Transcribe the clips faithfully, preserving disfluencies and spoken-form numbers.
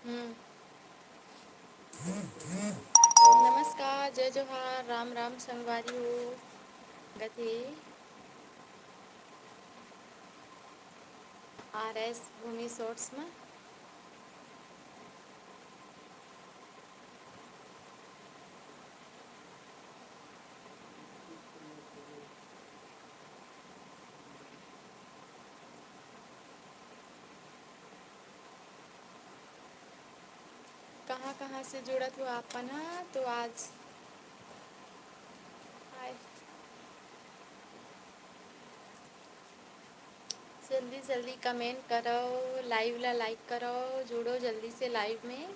हम्म। नमस्कार, जय जोहार, राम राम संगवारी हो। गत हे आर एस भूमि शॉर्ट्स में। कहाँ कहाँ से जुड़त हो आप मन ह? तो आज हाय। जल्दी जल्दी कमेंट करो, लाइव ला लाइक करो, जुड़ो जल्दी से लाइव में।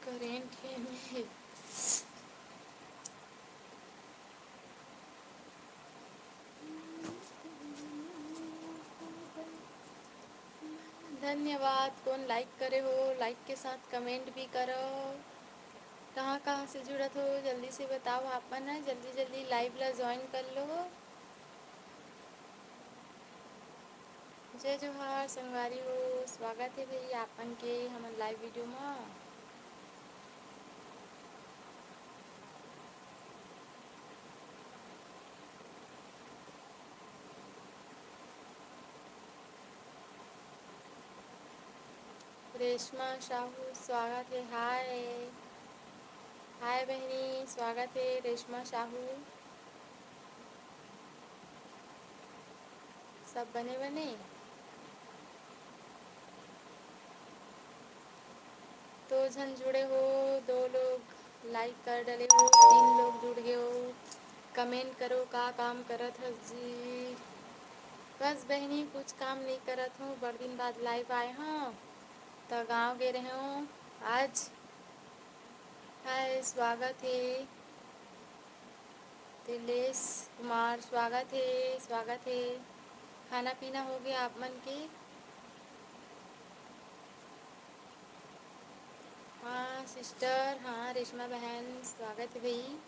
करेंट हे में। धन्यवाद। कौन लाइक करे हो, लाइक के साथ कमेंट भी करो। कहाँ कहाँ से जुड़त हो, जल्दी से बताओ आप मन ह। जल्दी जल्दी लाइव ला ज्वाइन कर लो। जय जोहार संगवारी हो, स्वागत हे भई आप मन के हमर लाइव वीडियो म। रेशमा साहू, स्वागत हे। हाय, हाय बहिनी, स्वागत हे रेशमा साहू। सब बने बने? दो झन जुड़े हो, दो लोग लाइक कर डले हो, तीन लोग जुड़ गए हो। कमेंट करो, का काम करत हस जी? बस बहिनी, कुछ काम नहीं करत हूँ, बड़ दिन बाद लाइव आए हूँ, तो गाँव गए रहे हूँ आज। हाय, स्वागत हे। दिलेश कुमार, स्वागत हे, स्वागत हे। खाना पीना हो गया आप मन के? हाँ सिस्टर, हाँ रेशमा बहन, स्वागत हे भई।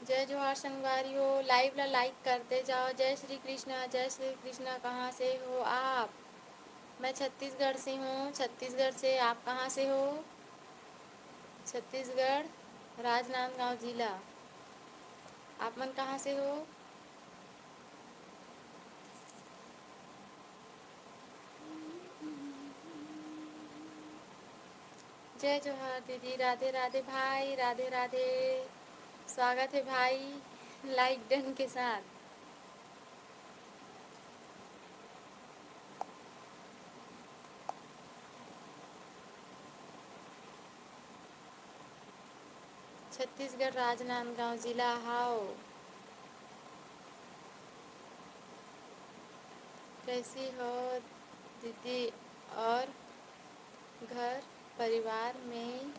जय जोहार संगवारी हो, लाइव ला लाइक करते जाओ। जय श्री कृष्णा, जय श्री कृष्णा। कहाँ से हो आप? मैं छत्तीसगढ़ से हूँ। छत्तीसगढ़ से आप कहाँ से हो? छत्तीसगढ़, राजनांदगांव जिला। आप मन कहाँ से हो? जय जोहार दीदी, राधे राधे भाई, राधे राधे। स्वागत हे भाई, लाइक डन के साथ। छत्तीसगढ़, राजनांदगांव जिला हव। कैसी हो दीदी और घर परिवार में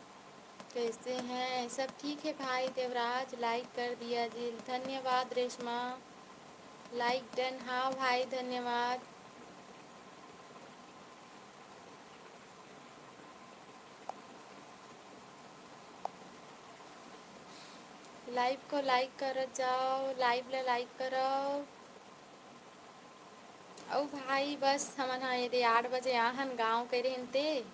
कैसे हैं? सब ठीक है भाई देवराज, लाइक कर दिया जी। धन्यवाद रेशमा, लाइक डन। हाँ भाई, धन्यवाद। लाइव को लाइक करत जाओ, लाइव ला लाइक करो। अउ भाई, बस हमन ह एदे आठ बजे आहन गाँव के रहन ते।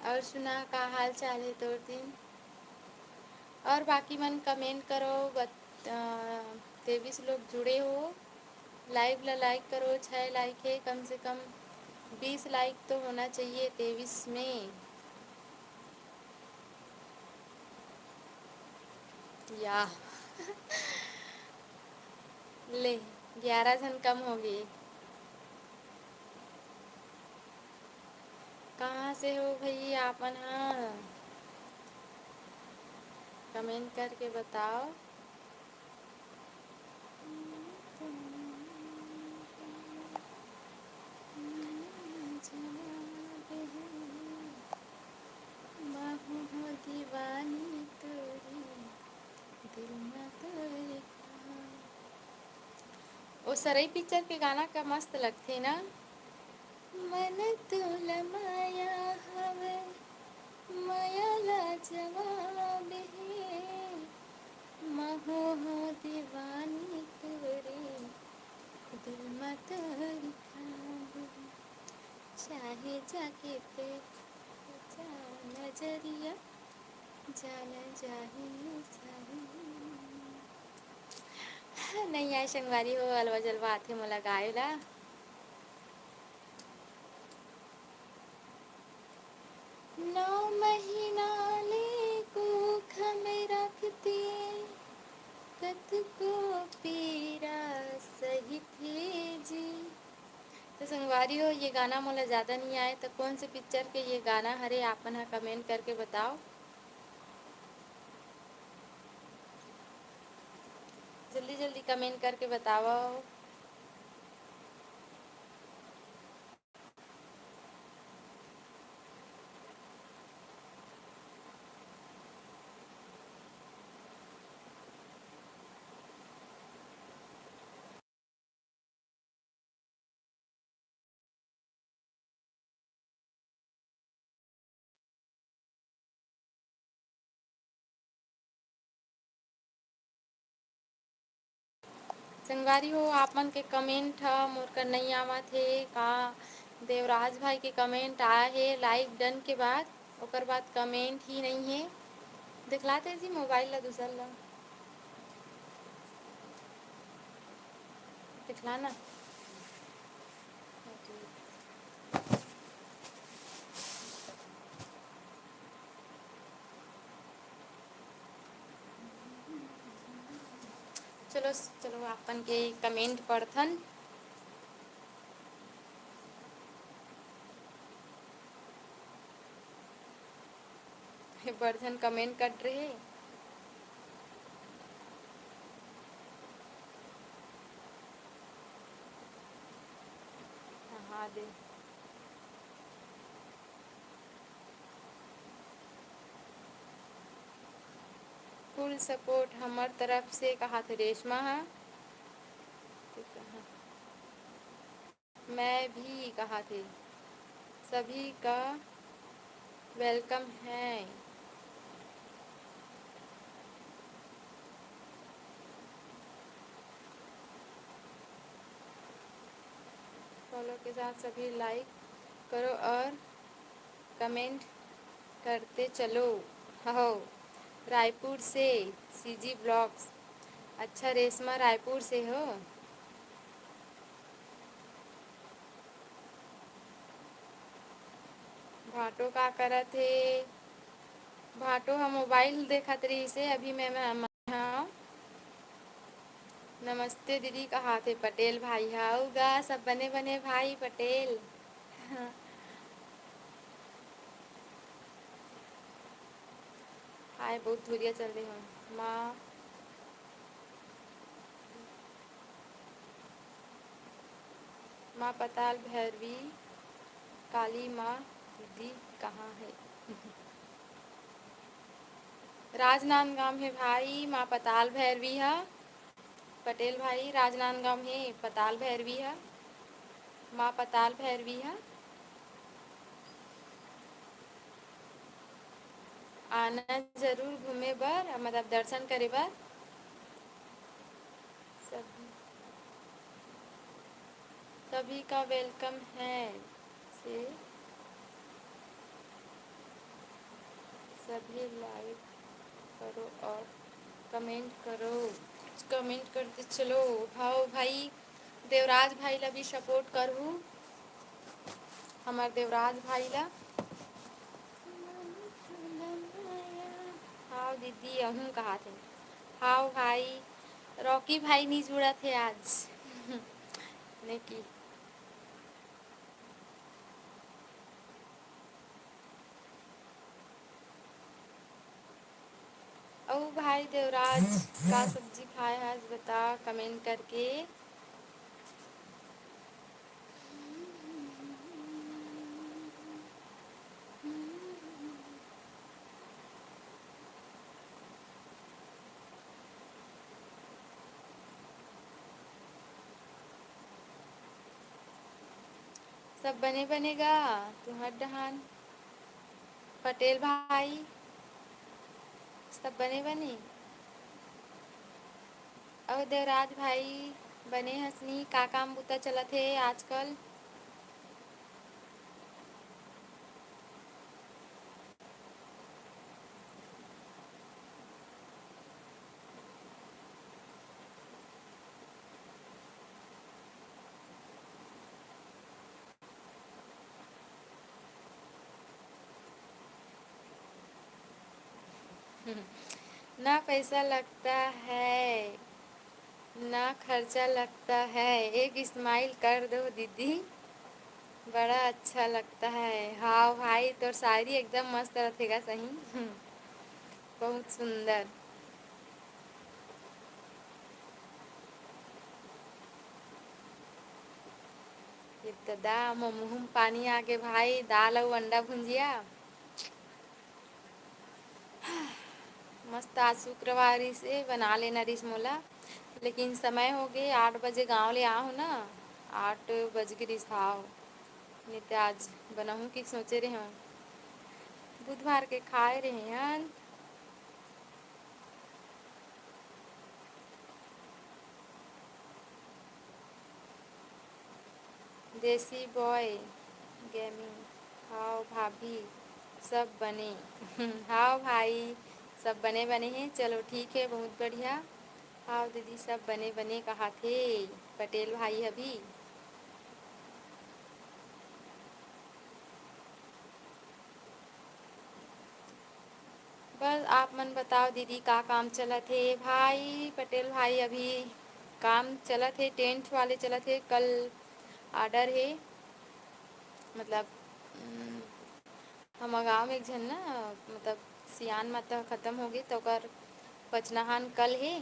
और सुना, का हाल चाल है तोर दिन? और बाकी मन कमेंट करो। बत-, अ, तेईस लोग जुड़े हो, लाइव ला लाइक करो। छः लाइक है, कम से कम बीस लाइक तो होना चाहिए तेईस में। या ले, ग्यारह झन कम हो गए। कहाँ से हो भैया आप मन ह? कमेंट करके बताओ। ओ सरई पिक्चर के गाना का मस्त लगथे ना। मन तोला माया हवे, माया ला जवाब हे, महू हो दीवानी तोरे, दिल मा तोर खाब हे। चाहे जाके ते जा नजरिया, जाना जाही सारी। नहीं आए संगवारी हो, अलवा जलवा आथे मोला गाए ला। नौ महीना ले कोख में रखते, कतको पीरा सहिथे जी। तो संगवारी हो, ये गाना मोला ज़्यादा नहीं आए, तो कौन से पिक्चर के ये गाना हरे, आप मन ह कमेंट करके बताओ, जल्दी जल्दी कमेंट करके बताओ। संगवारी हो, आप मन के कमेंट ह मोर कर नई आवत हे का? देवराज भाई के कमेंट आया हे लाइक डन के बाद, ओकर बाद कमेंट ही नहीं हे। दिखलाते जी मोबाइल ला, दूसर ला दिखला ना। चलो, चलो, अपन के कमेंट पढ़थन। हे बड़ झन कमेंट कट रहे। हाँ दे। फुल सपोर्ट हमर तरफ से कहाथे रेशमा ह। मैं भी कहाथे, सभी का वेलकम है। फॉलो के साथ सभी लाइक करो और कमेंट करते चलो। हो, रायपुर से सीजी ब्लॉग्स। अच्छा रेशमा, रायपुर से हो? भाटो का करत हे? भाटो ह मोबाइल देखत रहिस हे, अभी मैं, मैं, मैं हाँ। नमस्ते दीदी, कहाथे पटेल भाई ह। अउ गा सब बने बने भाई पटेल। हाय, बहुत धुरिया चल रहे हो माँ। माँ पताल भैरवी काली माँ दीदी कहाँ है? राजनांदगांव हे भाई, माँ पताल भैरवी ह। पटेल भाई, राजनांदगांव हे पताल भैरवी ह, माँ पताल भैरवी ह। आना जरूर घूमे बर, मतलब दर्शन करे बर। सभी, सभी का वेलकम है। से सभी लाइक करो और कमेंट करो, कमेंट करते चलो। हाव भाई, देवराज भाई ला भी सपोर्ट करहू, हमर देवराज भाई ला। हाव दीदी, अहूँ कहाथे। हाव भाई, रॉकी भाई नी जुड़त हे आज। ने की अउ भाई देवराज, का सब्जी खाए हस बता कमेंट करके। सब बने बने गा तुंहर डहान? पटेल भाई, सब बने बने? अउ देवराज भाई, बने हसनी? का काम बुता चलत हे आजकल? ना पैसा लगता है, ना खर्चा लगता है, एक smile कर दो दीदी, बड़ा अच्छा लगता है। हाँ भाई, तोर शायरी एकदम मस्त रथे गा सही। बहुत सुंदर। ये ददा, मोर मुंह म पानी आगे भाई, दाल अउ अंडा भुंजिया। मस्त, आज शुक्रवार रिहिसे, बना लेना रिहिस मोला, लेकिन समय होगे, आठ बजे गांव ले आहूं ना, आठ बज गे रिहिस। हाव, नइ ते आज बनाहूं कि सोचे रेहेंव, बुधवार के खाए रेहे हन। देसी बॉय गेमिंग। हाव भाभी, सब बने। हाव भाई, सब बने बने हे। चलो ठीक हे, बहुत बढ़िया। हाव दीदी, सब बने बने कहाथे पटेल भाई ह भी। बस आप मन बताओ दीदी, का काम चलत हे? भाई पटेल भाई, अभी काम चलत हे, टेंट वाले चलत हे, कल order हे, मतलब, उम, हमर गाँव में एक झन ना, मतलब, सियान माता खतम होगे, त ओकर पचनहान कल हे,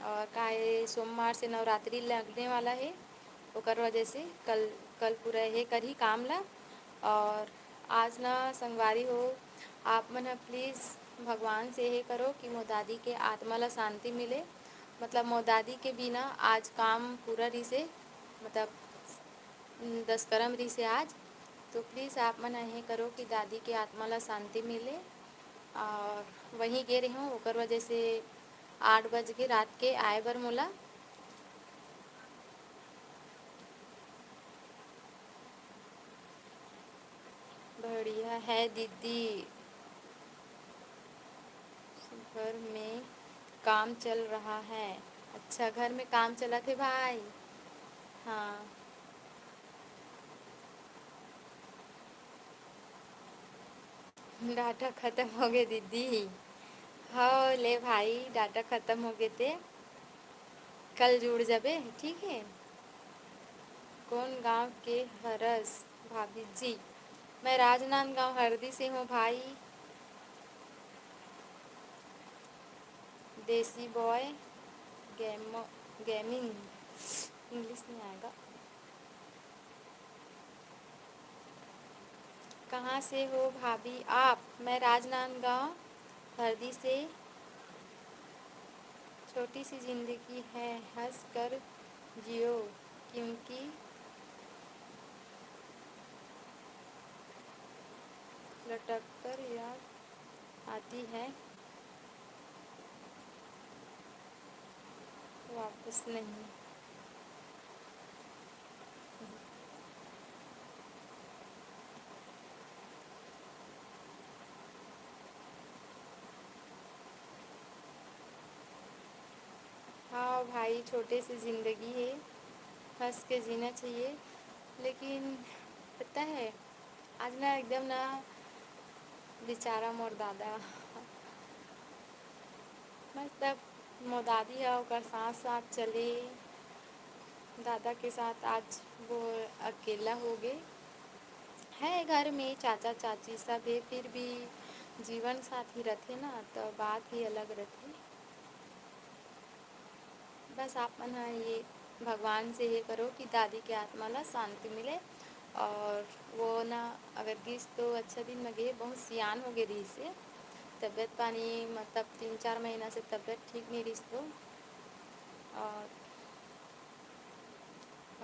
और का हे, सोमवार से नवरात्रि लगने वाला हे, ओकर वजह से कल, कल पूरा हे करही काम ला। और आज ना संगवारी हो, आप मन ह please भगवान से हे करो कि मोर दादी के आत्मा ला शांति मिले। मतलब, मोर दादी के बिना आज काम पूरा रिहिसे, मतलब, दसकरम रिहिसे आज। तो please आप मन ह हे करो कि दादी के आत्मा ला शांति मिले। और वहीं गे रेहेंव, ओकर वजह से आठ बज गे रात के आए बर मोला। बढ़िया है दीदी, घर में काम चल रहा है। अच्छा, घर में काम चलत हे भाई। हाँ, data खतम होगे दीदी। हव ले भाई, data खतम होगे ते कल जुड़ जाबे, ठीक है। कौन गांव के हरस भाभी जी? मैं राजनांदगांव हरदी से हूँ भाई। देसी बॉय गेम, गेमिंग, English नहीं आएगा। कहाँ से हो भाभी आप? मैं राजनांदगांव हरदी से। छोटी सी जिंदगी है, हंस कर जियो, क्योंकि लटक कर याद आती है, वापस नहीं। हाँ भाई, छोटे से जिंदगी है, हंस के जीना चाहिए। लेकिन पता है, आज ना एकदम ना बेचारा मोर दादा, मतलब मोर दादी ह ओकर साथ साथ चले, दादा के साथ आज वो अकेला हो गए। है घर में चाचा चाची सब है, फिर भी जीवन साथी रथे ना, तो बात ही अलग रथे। बस आप मन ह ये भगवान से ये करो कि दादी के आत्मा ला शांति मिले। और वो ना अगर गिस तो अच्छा दिन में गे, बहुत सियान हो गए रहिस हे, तबीयत पानी मतलब तीन चार महीना से तबीयत ठीक नहीं रहिस तो। और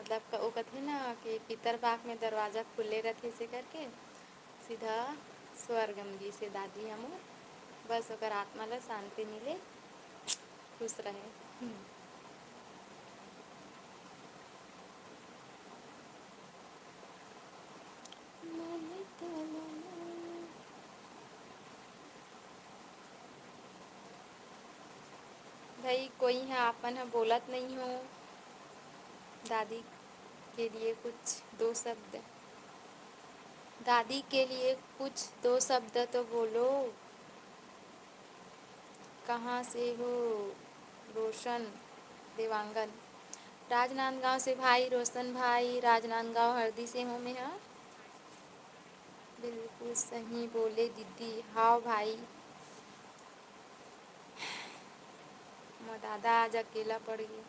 मतलब क-, वो कथे ना कि पितर बाग में दरवाजा खुले रथे, से करके सीधा स्वर्ग में गिसे दादी हमर। बस ओकर आत्मा ला शांति मिले, खुश रहे। हम्म। भाई, कोई ह, आप मन ह बोलत नइ हो। दादी के लिए कुछ दो शब्द, दादी के लिए कुछ दो शब्द तो बोलो। कहाँ से हो? रोशन देवांगन। राजनांदगांव से भाई, रोशन भाई, राजनांदगांव हरदी से हूँ मैं, हाँ। बिल्कुल सही बोले दीदी। हाव भाई, मोर दादा आज अकेला पड़ गे।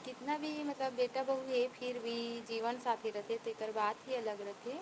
कितना भी, मतलब, बेटा बहू हे, फिर भी जीवन साथी रथे, तेकर बात ही अलग रथे।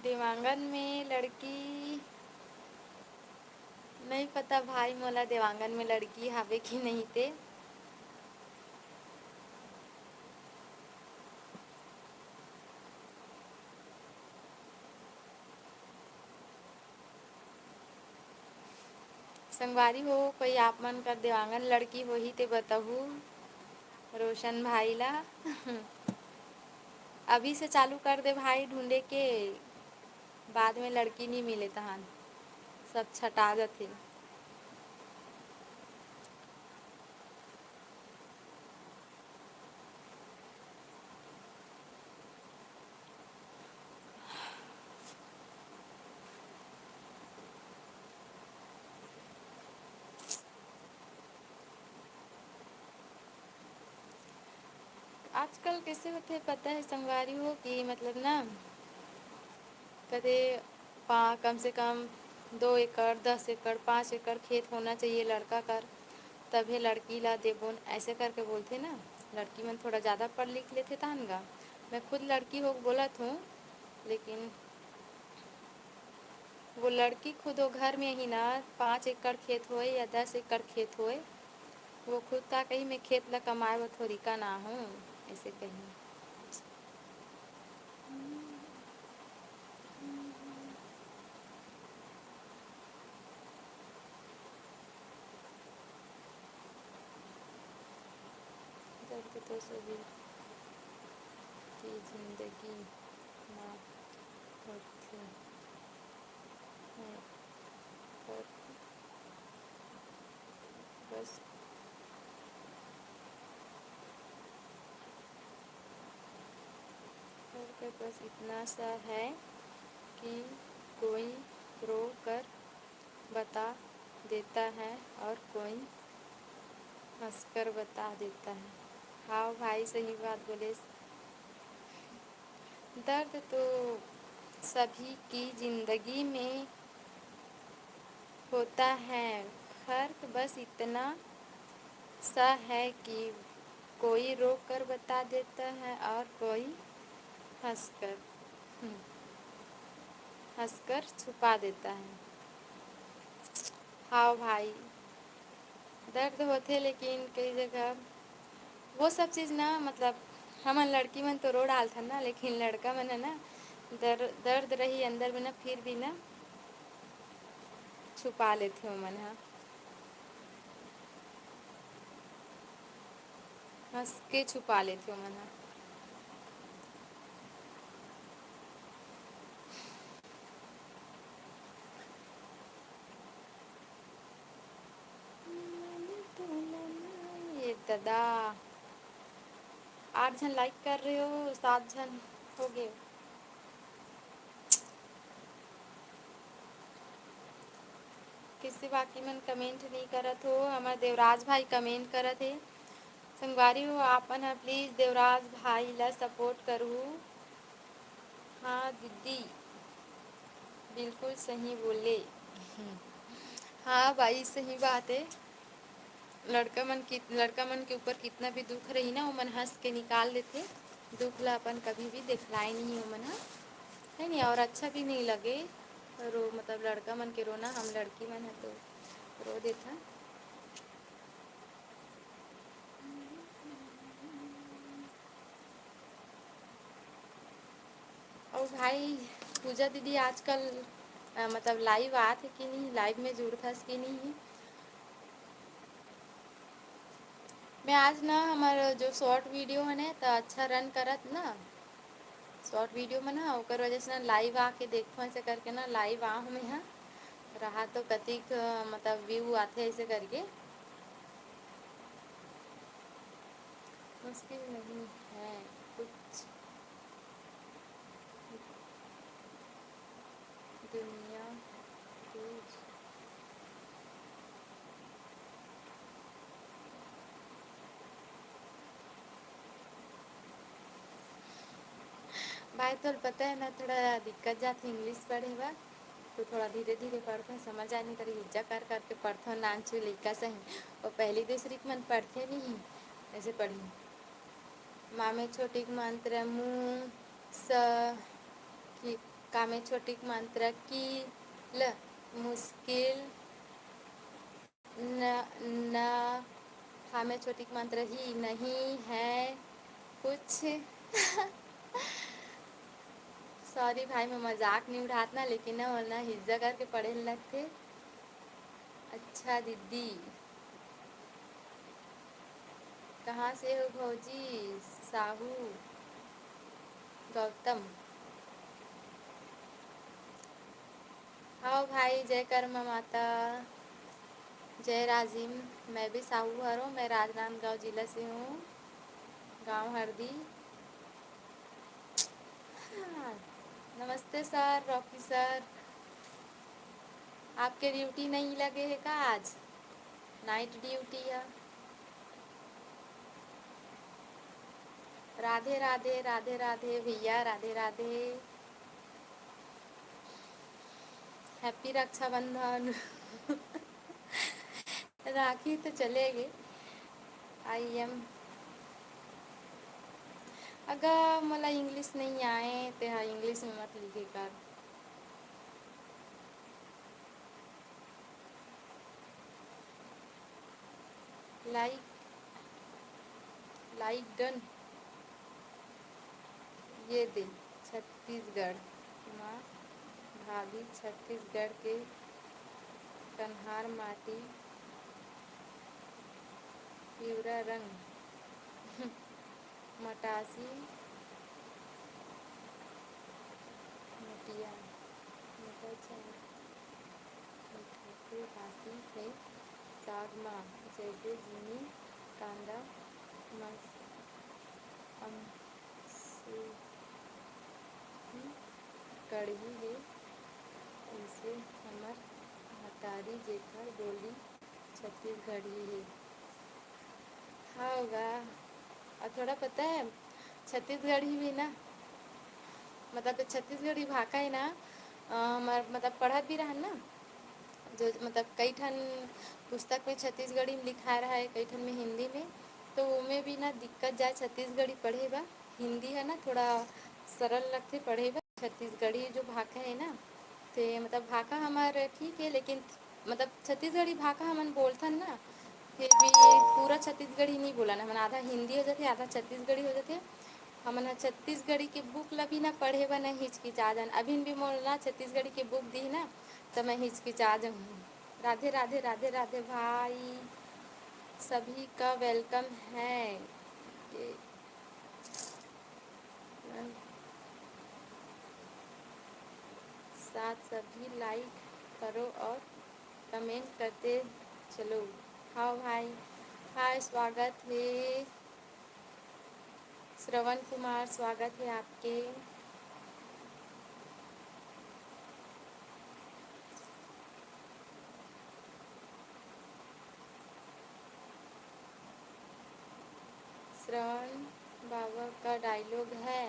देवांगन में लड़की नइ पता भाई, मोला देवांगन में लड़की हावे कि नहीं ते। संगवारी हो, कोई आप मन कर देवांगन लड़की होही ते बताहू रोशन भाई ला। अभी से चालू कर दे भाई ढूंढे के, बाद में लड़की नहीं मिले तहान सब छटा जाथे। आजकल कैसे होथे पता है संगवारी हो कि मतलब ना, कदे पा-, कम से कम दो एकड़, दस एकड़, पाँच एकड़ खेत होना चाहिए लड़का कर, तभे लड़की ला देबोन, ऐसे करके बोलथे ना। लड़की मन थोड़ा ज़्यादा पढ़ लिख लेथे तहन गा। मैं खुद लड़की हो बोलत हूँ, लेकिन वो लड़की खुद वो घर में ही ना, पाँच एकड़ खेत होए या दस एकड़ खेत होए, वो खुद का कही, "मैं खेत ला कमाए बर थोड़ी का ना हूँ," ऐसे कही। दर्द तो सभी की जिंदगी में होथे, पर बस, पर बस इतना सा है कि कोई रो कर बता देता है और कोई हंसकर बता देता है। हाँ भाई, सही बात बोले। दर्द तो सभी की जिंदगी में होता है, फर्क बस इतना सा है कि कोई रो कर बता देता है और कोई हंसकर, हम्म, हंसकर छुपा देता है। हाँ भाई, दर्द होथे, लेकिन कई जगह वो सब चीज़ ना, मतलब, हमन लड़की मन तो रो डालथन ना, लेकिन लड़का मन ह ना, दर-, दर्द रही अंदर में ना, फिर भी ना छुपा लेथे ओमन ह। हंस के छुपा लेथे ओमन ह। ये दादा, आठ झन like कर रहे हो, सात झन हो गए। किसे बाकी मन comment नहीं करत हो? हमर देवराज भाई comment करत हे। संगवारी हो, आपन ह please देवराज भाई ला support करहू। हाँ दीदी, बिल्कुल सही बोले। हाँ भाई, सही बात है। लड़का मन की, लड़का मन के ऊपर कितना भी दुख रही ना, ओमन हंस के निकाल देथे दुख ला। अपन कभी भी देखलाए नहीं ओमन ह, है नहीं? और अच्छा भी नहीं लगे रो, मतलब लड़का मन के रोना। हम लड़की मन ह तो रो देथन। अउ भाई, पूजा दीदी आजकल, अ, मतलब live आत हे कि नहीं, live में जुड़थस कि नहीं? मैं आज ना हमर जो short video हे ना, त अच्छा run करत ना short video में ना, ओकर वजह से ना live आके देखो ऐसे करके ना, live आहूँ मैं हा। रहा तो कतिक, अ, मतलब view आथे ऐसे करके। मुश्किल नहीं है कुछ दुनिया के। भाई, तोल पता है ना, थोड़ा दिक्कत जात हे English पढ़े बर, तो थोड़ा धीरे धीरे पढ़थन, समझ आए नहीं करी, हिज्जा कर करके पढ़थन, नानचु लइका सही, वो पहली दूसरी के मन पढ़थे नहीं, ऐसे पढ़ी। मामे छोटिक मंत्र मु स कि, कामे छोटिक मंत्र की ल मुश्किल न, न, हामे छोटिक मंत्र ही नहीं है कुछ। Sorry भाई, मैं मजाक नहीं उड़ात ना, लेकिन ना, ओला हिज्जा करके पढ़े ल लगथे। अच्छा दीदी, कहाँ से हो भौजी? साहू गौतम। हाव भाई, जय कर्मा माता, जय राजिम। मैं भी साहू हरों, मैं राजनांदगांव जिला से हूँ, गांव हरदी। हाँ, नमस्ते सर, रॉकी सर, आपके ड्यूटी नहीं लगे है का आज? नाइट ड्यूटी है। राधे राधे, राधे राधे भैया, राधे राधे। Happy रक्षाबंधन। राखी तो चले गे। I am, अगर मोला English नहीं आए, ते हा English में मत लिखे कर। Like, like done। ये दे, छत्तीसगढ़ माँ भाभी, छत्तीसगढ़ के कन्हार माटी, पिवरा रंग, मटासी, मटिया, मोटा चाय। मिठाथे बासी हे साग मा, जइसे जीनी कांदा मस-, अमसुही कड़ही हे, अइसे हमर महतारी जेकर बोली छत्तीसगढ़ी हे। हाँ गा, अउ थोड़ा पता है, छत्तीसगढ़ी भी ना, मतलब छत्तीसगढ़ी भाखा है ना, अ, हमर मतलब पढ़त भी रहन ना, जो मतलब कई ठन पुस्तक में छत्तीसगढ़ी में लिखाए रहा है, कई ठन में हिंदी में, तो ओमे भी ना दिक्कत जाए छत्तीसगढ़ी पढ़े बा। हिंदी है ना थोड़ा सरल लगथे पढ़े बा, छत्तीसगढ़ी जो भाखा है ना, ते मतलब भाखा हमर ठीक है, लेकिन मतलब छत्तीसगढ़ी भाखा हमन बोलथन ना, फिर भी पूरा छत्तीसगढ़ी नहीं बोलन हमन, आधा हिंदी हो जाथे, आधा छत्तीसगढ़ी हो जाथे। हमन ह छत्तीसगढ़ी के book ल भी ना पढ़े बर ना हिचकिचा जन, अभिन भी मोला ना छत्तीसगढ़ी के book दी ना, त मैं हिचकिचा जाऊँ। राधे राधे, राधे राधे भाई, सभी का welcome है। ये साथ सभी like करो और comment करते चलो। हाँ भाई, हाय, स्वागत है श्रवण कुमार, स्वागत है आपके। श्रवण बाबा का डायलॉग है।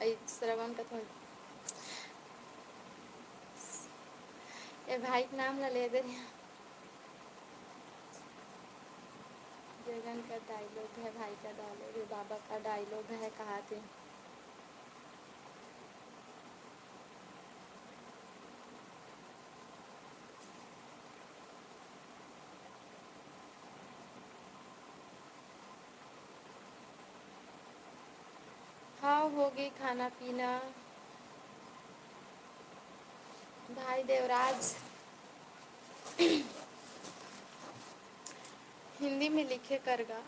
अई, श्रवण का थोड़ा, ए भाई के नाम ला ले दे रहे हैं। जगन का डायलॉग है, भाई का डायलॉग है, बाबा का डायलॉग है, कहा थे। हाँ, हो गई खाना पीना। भाई देवराज, हिंदी में लिखे करगा।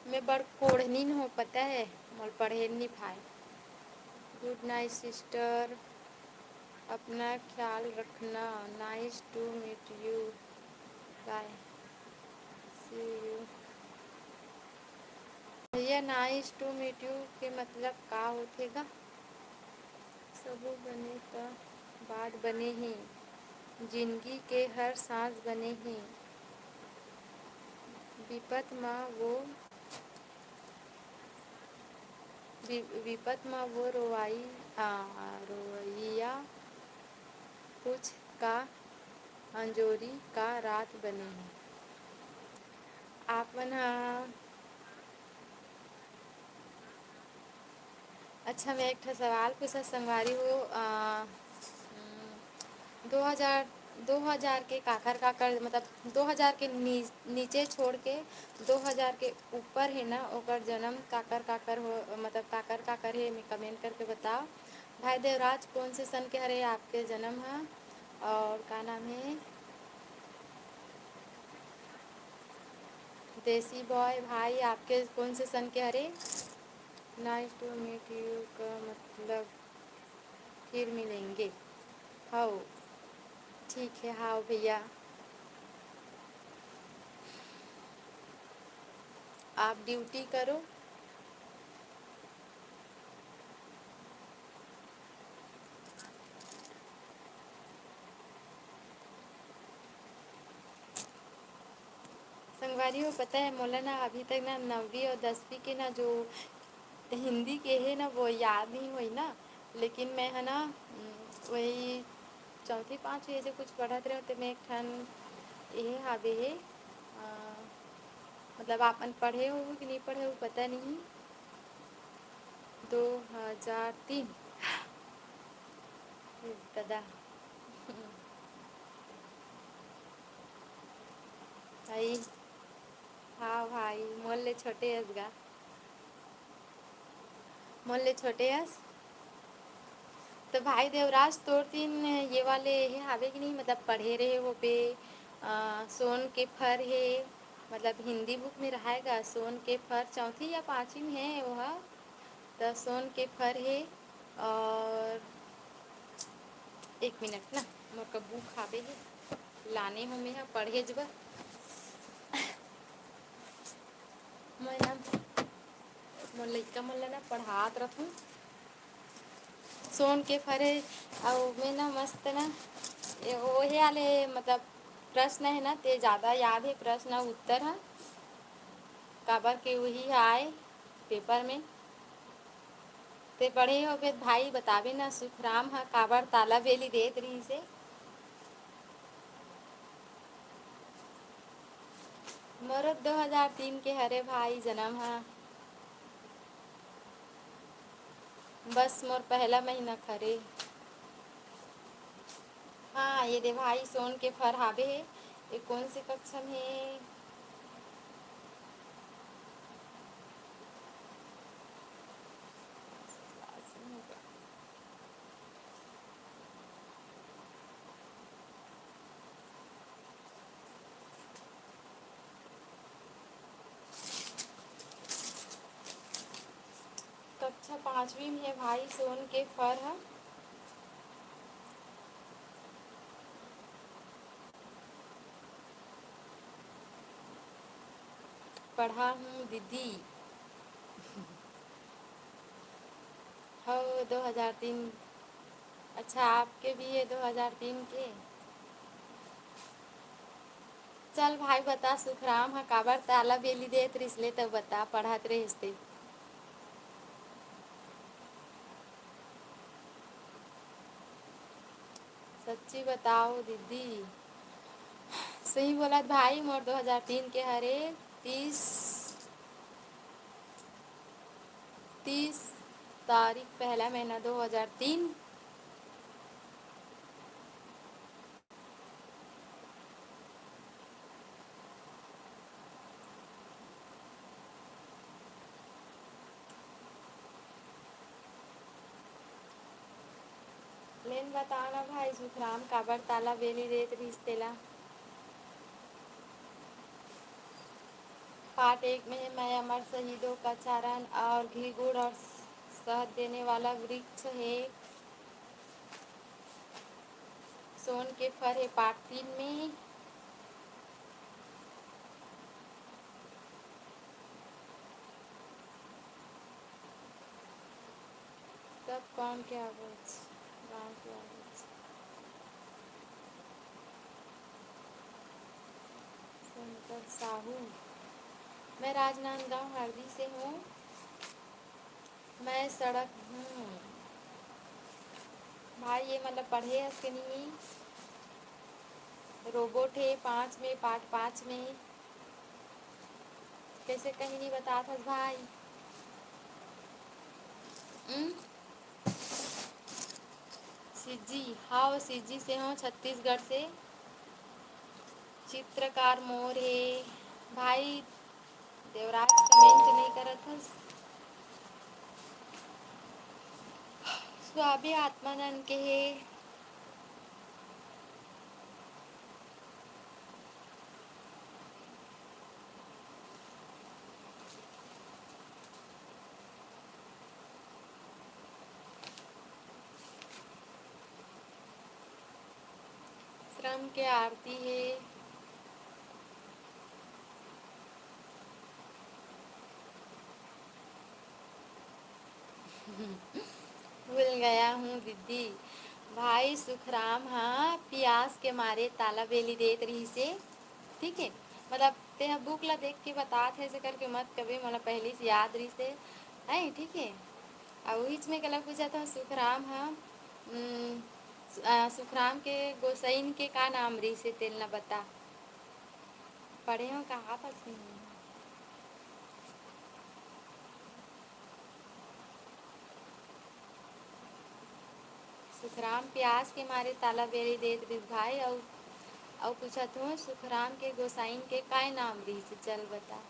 मैं बड़ कोढ़नीन हो, पता है, मोल पढ़े नहीं भाई। Good night sister, अपना ख्याल रखना। Nice to meet you, bye, see you। भैया, nice to meet you के मतलब का होथे गा? सबो बने त बाद बने ही, जिनगी के हर सांस बने ही। विपत म वो, वि-, विपत म वो रोवाई, आ, रोवइया कुछ का अंजोरी का रात बने ही। आप मन ह अच्छा, मैं एक ठो सवाल पूछत संगवारी हो, अ, हम्म, दो हज़ार, दो हज़ार के काकर काकर, मतलब, दो हज़ार के नी-, नीचे छोड़ के दो हज़ार के ऊपर हे ना, ओकर जन्म काकर काकर हो, मतलब, काकर काकर हे, मैं comment करके बताओ। भाई देवराज, कौन से सन के हरे आपके जन्म ह? और का नाम हे? देसी बॉय भाई, आपके कौन से सन के हरे? Nice to meet you का मतलब फिर मिलेंगे। हाओ, ठीक है, हाओ भैया, आप duty करो। संगवारी हो, पता है, मोला ना अभी तक ना नौवीं और दसवीं के ना जो हिंदी के हे ना, वो याद नहीं होई ना, लेकिन मैं है ना, उम, वही चौथी पाँचवीं ऐसे कुछ पढ़त रहे, तो मैं एक ठन ये हावे हे, अ, मतलब, आपन पढ़े हो कि नहीं पढ़े हो, पता नहीं। दो हज़ार तीन। ए दादा। भाई, हाँ भाई, मोर ले छोटे हस गा। मोर ले छोटे हस। तो भाई देवराज, तोर तीन ये वाले ये हावे कि नहीं, मतलब, पढ़े रहे हो पे, अ, सोन के फर हे, मतलब, हिंदी book में रहेगा, सोन के फर चौथी या पाँचवीं में है वो हा। त सोन के फर हे और एक मिनट ना, मोर का book हावे हे, लाने हो मैं हा पढ़े जब। मैं ना, मोर लइका मन ला ना पढ़ात रथूँ। सोन के फर हे, अउ मैं ना मस्त ना, ए, ओहे आले, मतलब, प्रश्न हे ना, ते जादा याद हे प्रश्न उत्तर ह, काबर के उही ह आय paper में। ते पढ़े होबे त भाई बताबे ना, सुखराम ह काबर ताला बेली देत रहिस हे। मोरो दो हज़ार तीन के हरे भाई जनम ह, बस मोर पहला महीना खरे। हाँ, ये दे भाई, सोन के फर हाबे हे। ये कौन से कक्षा में हे? कक्षा पाँचवीं में हे भाई, सोन के फर ह। पढ़ा हूँ दीदी। हव, दो हज़ार तीन। अच्छा, आपके भी ये दो हज़ार तीन के? चल भाई, बता, सुखराम ह काबर ताला बेली देत रिहिस ले, त बता, पढ़त रहिस ते। सच्ची बताओ दीदी। सही बोलत भाई, मोर दो हज़ार तीन के हरे, तीस, तीस तारीख, पहला महीना दो हज़ार तीन। लेन बता ना भाई, सुखराम काबर ताला बेली देत रिहिस तेला। पार्ट एक में है, मैं अमर शहीदों का चारण और घी गुड़ और शहद देने वाला वृक्ष है। सोन के फर है पार्ट तीन में। तब कौन के आवाज, गाँव के आवाज। शंकर साहू, मैं राजनांदगांव हरदी से हूँ। मैं सड़क हूँ भाई, ये मतलब पढ़े हस के नहीं? रोबोट है पाँच में, पार्ट पाँच में। कैसे कहीं नहीं बतात हस भाई? हम्म? सिज्जी, हाँ, वो सिज्जी से हूँ, छत्तीसगढ़ से। चित्रकार मोर हे भाई। देवराज, कमेंट नहीं करत हस। स्वामी आत्मानंद के हे। श्रम के आरती हे। भूल गया हूँ दीदी। भाई सुखराम ह पियास के मारे ताला बेली देत रहिसे, ठीक है। मतलब तेहा बुक ला देख के बतात हे, ऐसे करके मत कबे, मोला पहली से याद रहिसे, है, ठीक है। अब बीच में कला पूछा था सुखराम ह, उम, सु-, अ, सुखराम के गोसाइन के का नाम रहिसे, तेन ला बता। पढ़े हो कहाँ पास नहीं? सुखराम प्यास के मारे ताला बेरी देत रिस भाई, अउ, अउ पूछत हो, सुखराम के गोसाइन के काय नाम रिहिस? चल बता।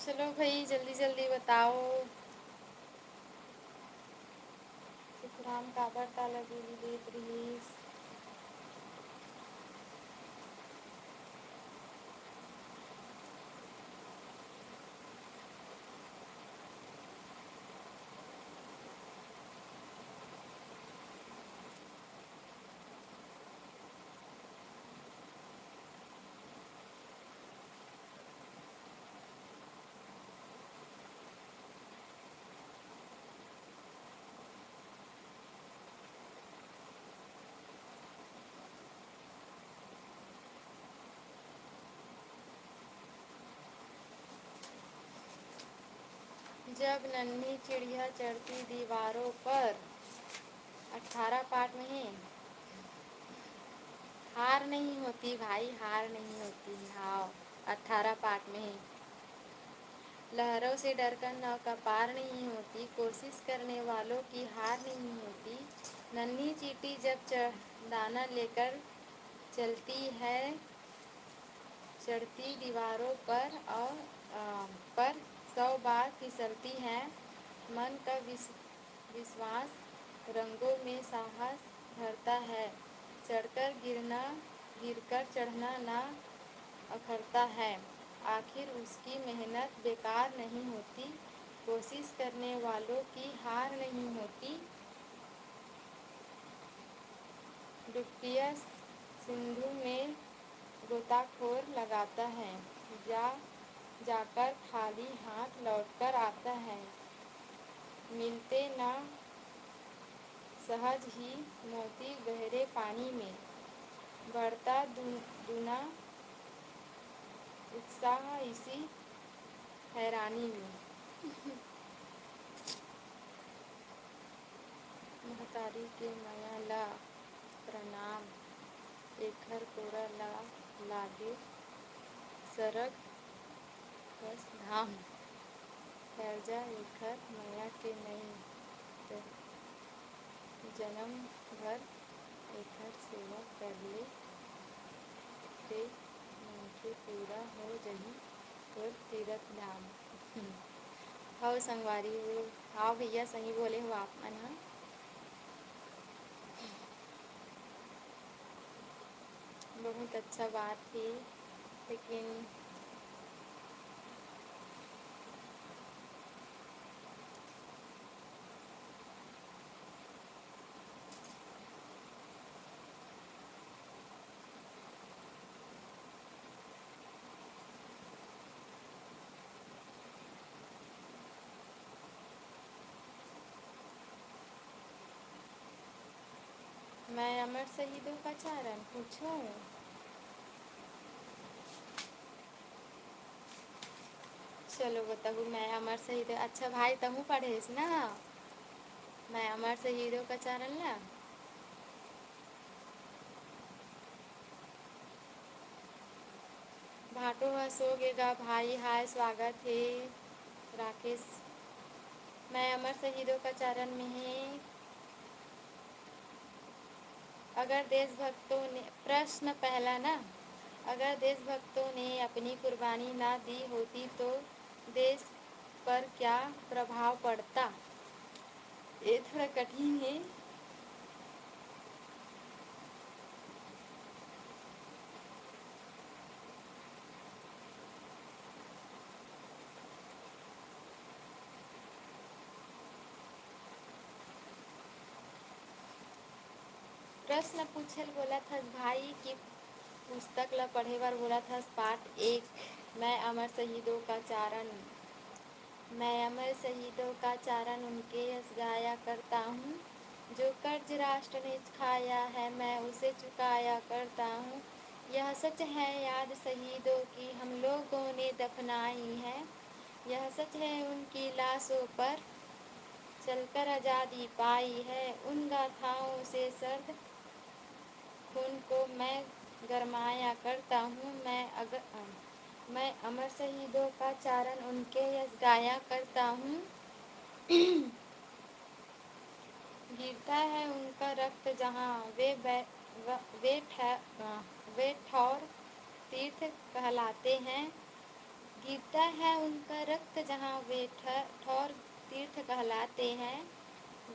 चलो भाई, जल्दी जल्दी बताओ। सुखराम काबर ताला गोली देत रिहिस? जब नन्ही चिड़िया चढ़ती दीवारों पर, अठारह पाठ में है। हार नहीं होती भाई, हार नहीं होती। हाँ, अठारह पाठ में है। लहरों से डरकर नौका पार नहीं होती, कोशिश करने वालों की हार नहीं होती। नन्ही चींटी जब चढ़, दाना लेकर चलती है, चढ़ती दीवारों पर और, अ, पर सौ बार फिसलती है। मन का विस-, विश्वास रंगों में साहस भरता है। चढ़कर गिरना, गिरकर चढ़ना ना अखरता है। आखिर उसकी मेहनत बेकार नहीं होती, कोशिश करने वालों की हार नहीं होती। डुबकिया सिंधु में गोताखोर लगाता है, जा जाकर खाली हाथ लौटकर आता है। मिलते ना सहज ही मोती गहरे पानी में, बढ़ता दु-, दुना उत्साह इसी हैरानी में। महतारी के मया ला प्रणाम, एखर कोरा ला लागे सरग कस धाम। करजा एखर मया के नइ, त जनम भर एखर सेवा करले, ते मनखे पूरा हो जही तोर तीरथ धाम। हव संगवारी हो, हव भैया, सही बोले हो आप मन ह। बहुत अच्छा बात हे, लेकिन मैं अमर शहीदों का चारण पूछूं? चलो बताहू, मैं अमर शहीद, अच्छा भाई तहूँ पढ़ेस ना, मैं अमर शहीदों का चारण ला। भाटो ह सो गे गा भाई, हाय स्वागत हे राकेश। मैं अमर शहीदों का चारण में हे। अगर देशभक्तों ने, प्रश्न पहला ना, अगर देशभक्तों ने अपनी कुर्बानी ना दी होती तो देश पर क्या प्रभाव पड़ता? ये थोड़ा कठिन हे। प्रश्न पूछे ल बोलत हस भाई कि पुस्तक ल पढ़े बर बोलत हस, पाठ एक, मैं अमर शहीदों का चारण। मैं अमर शहीदों का चारण उनके यश गाया करता हूँ, जो कर्ज राष्ट्र ने खाया है, मैं उसे चुकाया करता हूँ। यह सच है याद शहीदों की हम लोगों ने दफनाई है, यह सच है उनकी लाशों पर चलकर आज़ादी पाई है। उन गाथाओं से सर्द खून को मैं गरमाया करता हूँ। मैं अगर, मैं अमर शहीदों का चारण उनके यश गाया करता हूँ। गिरता है उनका रक्त जहाँ वे बै-, व-, वे ठह-, अ, वे ठौर तीर्थ कहलाते हैं। गिरता है उनका रक्त जहाँ वे ठ-, ठौर तीर्थ कहलाते हैं।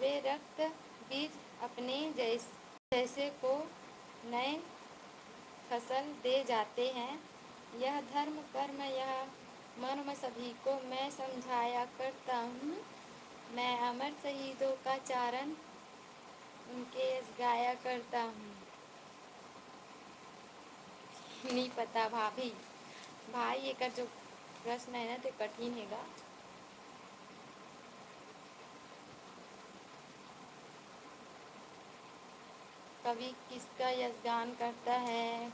वे रक्त बीज अपने जैस-, जैसे को नए फसल दे जाते हैं। यह धर्म कर्म, यह मर्म सभी को मैं समझाया करता हूँ। मैं अमर शहीदों का चारण उनके यश गाया करता हूँ। नहीं पता भाभी, भाई, एकर जो प्रश्न है ना, ते कठिन हेगा। कवि किसका यशगान करता है?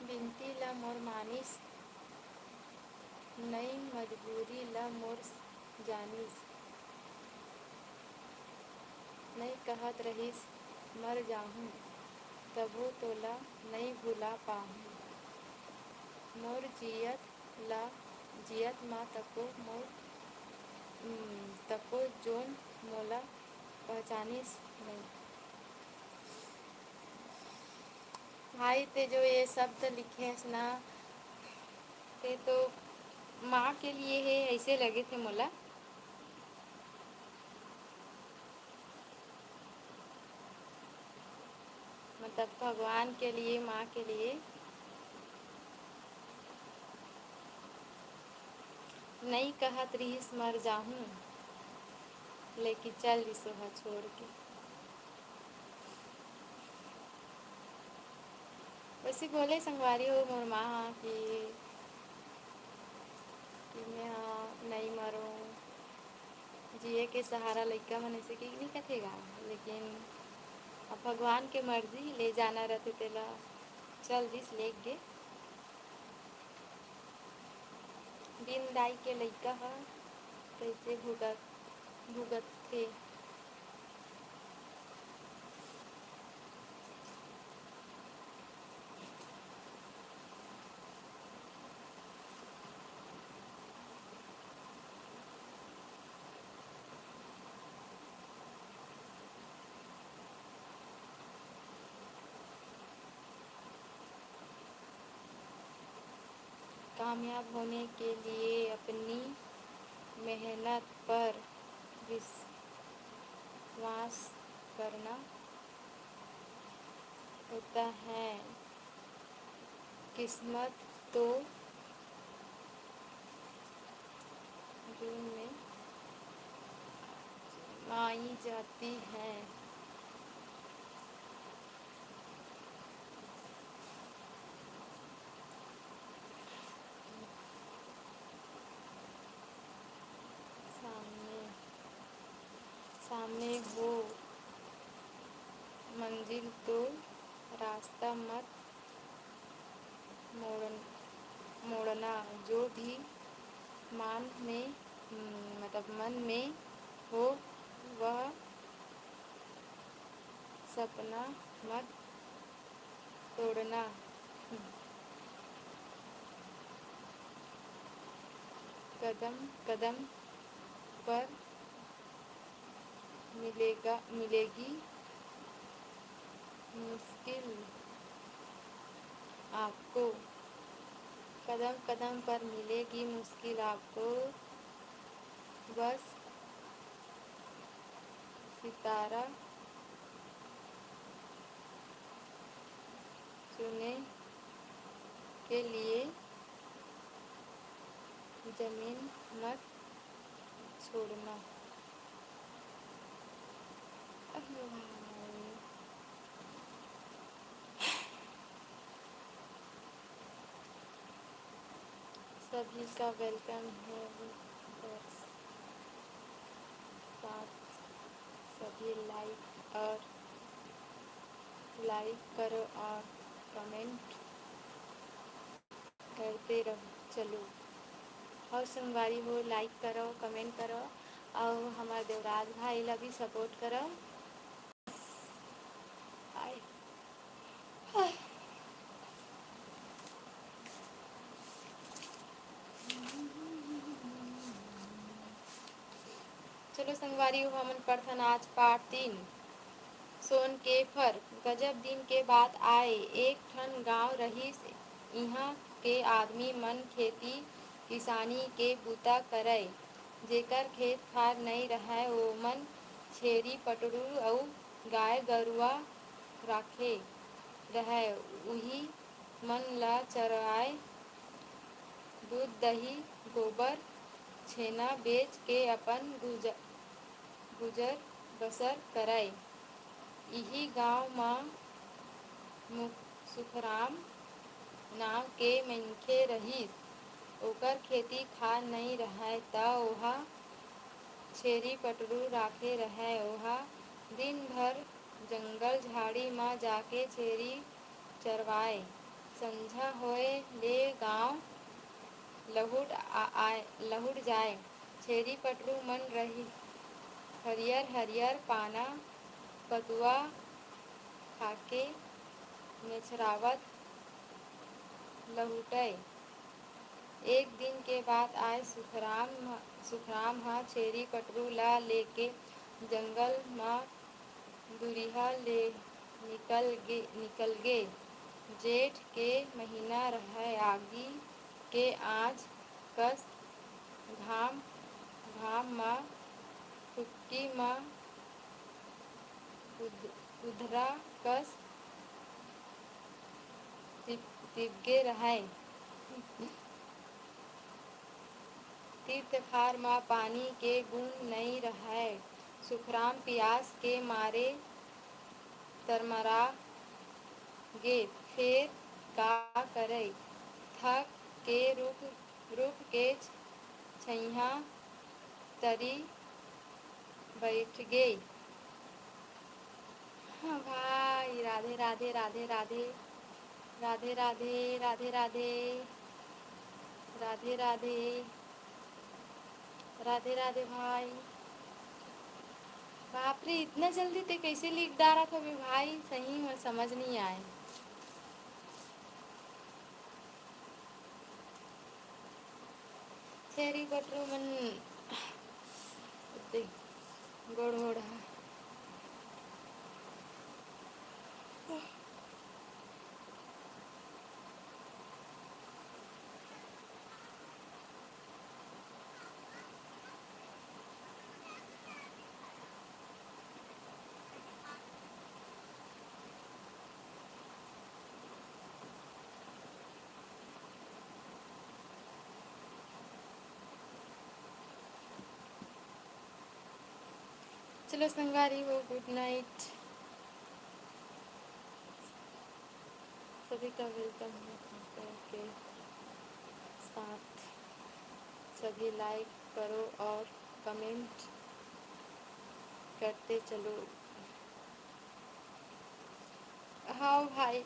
बिनती ला मोर मानिस नई मजबूरी ल मोर जानिस, नई कहत रहिस मर जाहूँ, तभो तोला नई भुला पाहूँ। मोर जियत ला, जियत मा तको मोर, उम, तको जोन मोला पहचानिस नई। भाई, ते जो ये शब्द लिखे हस ना, ते तो माँ के लिए हे, ऐसे लगे थे मोला। मतलब भगवान के लिए, माँ के लिए। नई कहत रिहिस मर जाहूँ, लेकिन चल दिस ओहा छोड़ के। वैसे बोले संगवारी हो मोर माँ हा कि, कि मैं हा नई मरूँ, जिए के सहारा लइका मन ऐसे कि नहीं कथे गा, लेकिन अब भगवान के मर्जी, ले जाना रहते तेला चल दिस लेके। बिन दाई के लइका ह कइसे भुगत, भुगतथे। कामयाब होने के लिए अपनी मेहनत पर विश्वास करना होता है। किस्मत तो जून में माई जाती है। सामने, सामने हो मंजिल तो रास्ता मत मोड़न-, मोड़ना। जो भी मान में, मतलब मन में हो, वह सपना मत तोड़ना। कदम कदम पर मिलेगा, मिलेगी मुश्किल आपको। कदम कदम पर मिलेगी मुश्किल आपको। बस सितारा चुने के लिए जमीन मत छोड़ना। अरे भाई। सभी का welcome है। और साथ सभी like और like करो और comment करते रहो। चलो, और संगवारी हो, like करो, comment करो, और हमारे देवराज भाई ला भी support करो। आए। चलो संगवारी हो, हमन पढ़थन आज पाठ तीन। सोन के फर। गजब दिन के बात आय। एक ठन गांव रहिस। इहां के आदमी मन खेती किसानी के बूता करय। जेकर खेत खार नइ रहय, ओमन छेरी पटरू अउ गाय गरुवा राखे रहय। उही मन ला चराय, दूध, दही, गोबर, छेना बेच के अपन गुज-, गुजर बसर करय। इही गांव म मु-, सुखराम नांव के मनखे रहिस। ओकर खेती खार नइ रहय, त ओहा छेरी पटरू राखे रहय। ओहा दिन भर जंगल झाड़ी म जाके छेरी चरवाय। संझा होय ले गांव लहुट आ, आय, लहुट जाय। छेरी पटरू मन रही, हरियर हरियर पाना पतुआ खाके मेछरावत लहुटय। एक दिन के बात आय, सुखराम ह, सुखराम ह छेरी पटरू ला लेके जंगल म दुरिहा ले निकल गे, निकल गे। जेठ के महीना रहय, आगी के आँच कस घाम, घाम म फुटकी म उध-, उधरा कस तिब-, तिबगे रहय। तीर तखार म पानी के बूंद नइ रहय। सुखराम पियास के मारे तरमरा गे, फेर का करय? थक के रुख, रुख के छइहां तरी बइठगे। हाँ भाई, राधे राधे, राधे राधे, राधे राधे, राधे राधे, राधे राधे, राधे राधे भाई। बाप रे, इतना जल्दी ते कैसे लिख डारत हवे भाई, सही में समझ नहीं आए। छेरी पटरू मन ओते गोड़ होड़ हा। चलो संगवारी हो, गुड नाइट। सभी का वेलकम है, खाकर के साथ सभी लाइक करो और कमेंट करते चलो। हाँ भाई,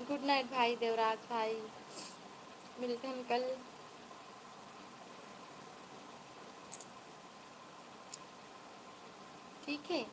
गुड नाइट भाई, देवराज भाई, मिलते हैं कल। ठीक है।